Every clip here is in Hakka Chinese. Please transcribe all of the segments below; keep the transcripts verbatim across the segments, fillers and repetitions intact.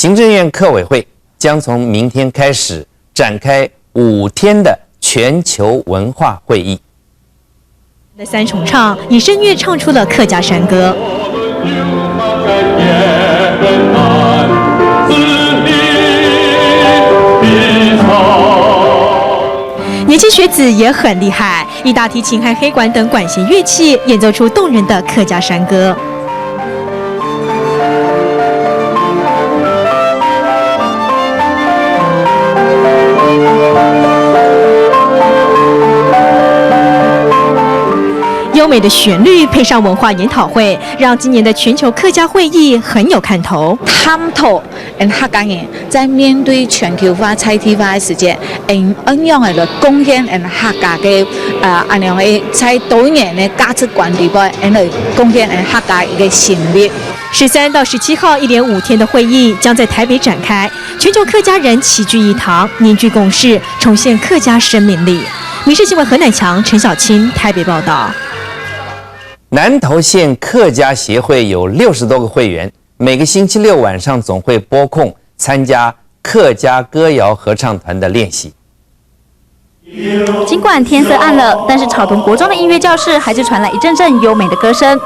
行政院客委会将从明天开始展开五天的全球文化会议。的三重唱以声乐唱出了客家山歌。年轻学子也很厉害，以大提琴和黑管等管弦乐器演奏出动人的客家山歌。 优美的旋律配上文化研讨会，让今年的全球客家会议很有看头。探讨，嗯，客家人在面对全球化、在地化的时节，嗯，恁樣个貢献，嗯，客家个，呃，恁樣个在多元的价值观里背，嗯，貢献，嗯，客家一个心力。十三到十七号一连五天的会议将在台北展开，全球客家人齐聚一堂，凝聚共识，重现客家生命力。民视新闻何乃强、陈小青台北报道。南投县客家协会有六十多个会员，每个星期六晚上总会拨空参加客家歌谣合唱团的练习。尽管天色暗了，但是草屯国中的音乐教室还是传来一阵阵优美的歌声。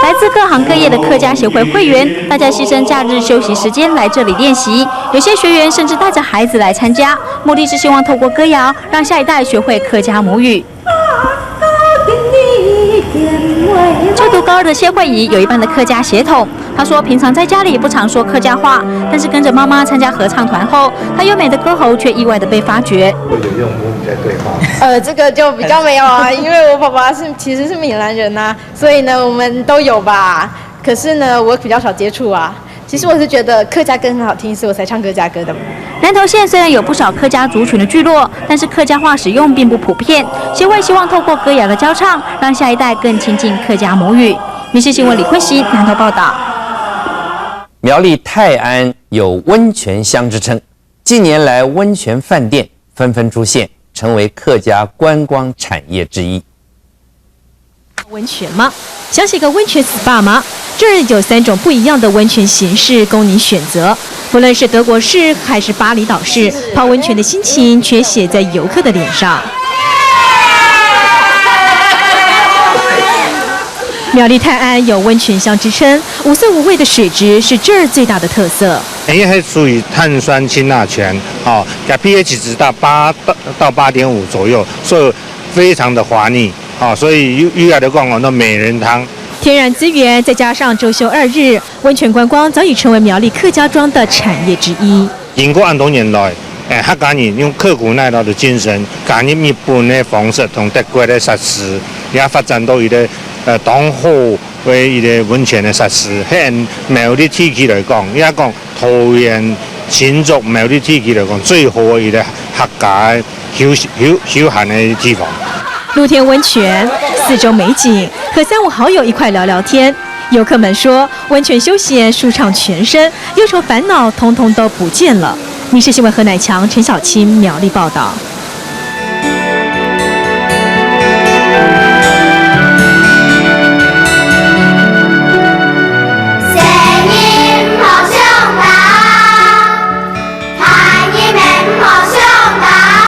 来自各行各业的客家协会会员，大家牺牲假日休息时间来这里练习，有些学员甚至带着孩子来参加，目的是希望透过歌谣，让下一代学会客家母语。 就读高二的谢慧仪有一半的客家血统。她说，平常在家里不常说客家话，但是跟着妈妈参加合唱团后，她优美的歌喉却意外的被发掘。会有用母语在对话。呃，这个就比较没有啊，因为我爸爸是其实是闽南人呐、所以呢，我们都有吧。可是呢，我比较少接触啊。其实我是觉得客家歌很好听，所以我才唱客家歌的。南投县虽然有不少客家族群的聚落，但是客家话使用并不普遍。协会希望透过歌谣的教唱，让下一代更亲近客家母语。民视新闻李坤熙南投报道。苗栗泰安有温泉乡之称，近年来温泉饭店纷纷出现，成为客家观光产业之一。温泉吗？想起个温泉 SPA 吗？这儿有三种不一样的温泉形式供你选择，不论是德国式还是巴厘岛式，泡温泉的心情全写在游客的脸上。苗栗泰安有温泉乡之称，无色无味的水质是这儿最大的特色。因为它属于碳酸氢钠泉，哦，它 pH 值到八到八点五左右，所以非常的滑腻，哦，所以有有来讲哦，那美人汤。天然资源再加上周休二日，温泉观光早已成为苗栗客家庄的产业之一。经过恁多年来，诶，客家人用刻苦耐劳的精神，加入日本的方式同德国的设施，也发展到一个呃当好的一个温泉的设施。现苗栗地区来讲，也讲 桃园、新竹、苗栗地区来讲，最好的一个客家的休休休闲的地方。露天温泉，四周美景，和三五好友一块聊聊天。游客们说，温泉休闲舒畅全身，忧愁烦恼通通都不见了。民视新闻何乃强、陈小青苗栗报道。